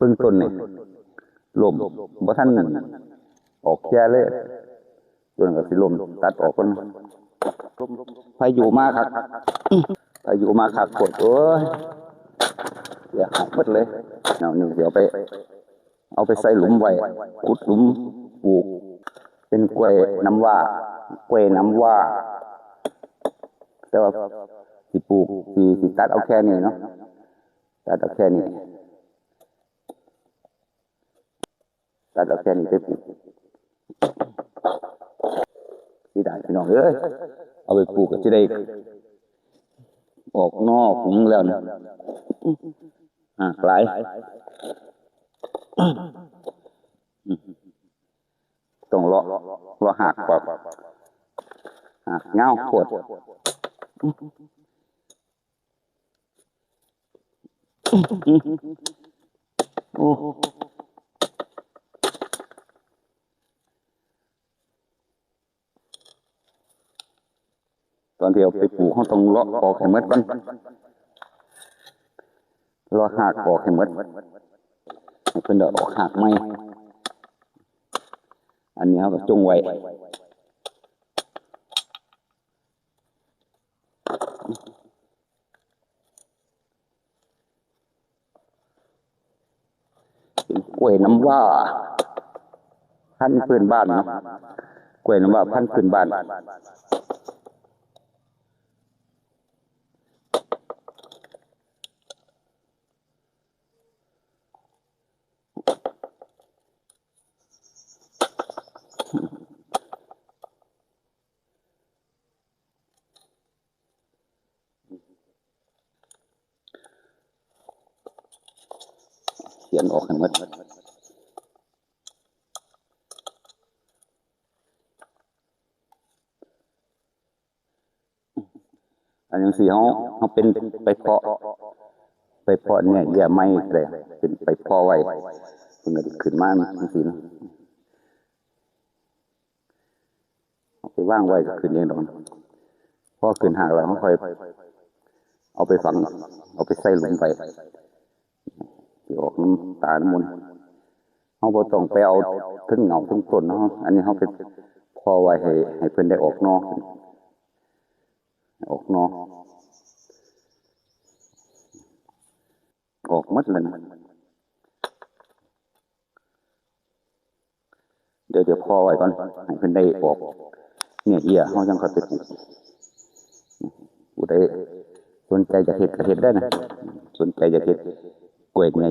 ເບິ່ງຕົ້ນນີ້ ລົ້ມ ບໍ່ທັນອອກເຄືອເລີຍ. ຕົ້ນກໍຊິລົ້ມ ຕັດອອກກ່ອນ. ພາຍຸມາຄັກ ພາຍຸມາຄັກໂພດ ໂອ້ຍ ເສຍຫາຍໝົດເລີຍ. ແນວນີ້ຊິເອົາໄປ ເອົາໄປໃສ່ຫຼຸມໄວ້ ຂຸດຫຼຸມປູກ ເປັນກ້ວຍນ້ຳວ້າ ກ້ວຍນ້ຳວ້າ. ແຕ່ວ່າຊິປູກ ຊິ ຊິຕັດເອົາແຄ່ນີ້ເນາະ ຕັດເອົາແຄ່ນີ້ ຕັດເອົາແຄ່ນີ້ໄປປູກ. ເສຍດາຍພີ່ນ້ອງເອີຍ ເອົາໄປປູກກໍຊິໄດ້ອອກໜໍ່ອອກຫຍັງແລ້ວນີ້ ຮາກຫຼາຍ. ຕ້ອງເລາະ ເລາະຮາກອອກ ຮາກຍາວໂພດ. ໂອ້ ຕອນທີ່ເອົາໄປປູກ ເຮົາຕ້ອງເລາະອອກໃຫ້ໝົດກ່ອນ ເລາະຮາກອອກໃຫ້ໝົດ ໃຫ້ເພິ່ນໄດ້ອອກຮາກໃໝ່. ອັນນີ້ເຮົາກໍຈົ່ງໄວ້ ເປັນກ້ວຍນ້ຳວ້າ ພັນພື້ນບ້ານເນາະ ກ້ວຍນ້ຳວ້າ ພັນພື້ນບ້ານ. ຂຽນອອກໃຫ້ໝົດ. ອັນຈັ່ງຊີ້ເຮົາ ເຮົາເປັນໄປເພາະ ໄປເພາະເນື້ອເຍື່ອໃໝ່ກໍໄດ້ ເປັນໄປເພາະໄວ້ ເພິ່ນກໍຊິຂຶ້ນມາຈັ່ງຊີ້ນະ. ເອົາໄປວາງໄວ້ກໍຂຶ້ນເອງດອກ. ພໍຂຶ້ນຮາກແລ້ວ ເຮົາຄ່ອຍເອົາໄປຝັງ ເອົາໄປໃສ່ຫຼຸມໄວ້ ຊິອອກນ້ຳຕານ້ຳມູນ. ເຮົາບໍ່ຕ້ອງໄປເອົາເທິງເຫງົ້າເທິງຕົ້ນເນາະ ອັນນີ້ເຮົາໄປເພາະໄວ້ໃຫ້ ໃຫ້ເພິ່ນໄດ້ອອກໜໍ່ ອອກໜໍ່ ອອກໝົດແລ້ວນະ. ດຽວ ດຽວເພາະໄວ້ກ່ອນ ໃຫ້ເພິ່ນໄດ້ອອກເນື້ອເຍື່ອ ເຮົາຈັ່ງຄ່ອຍໄປປູກ. ຜູ້ໃດສົນໃຈຢາກເຮັດກໍເຮັດໄດ້ນະ ສົນໃຈຢາກເຮັດກ້ວຍເນື້ອ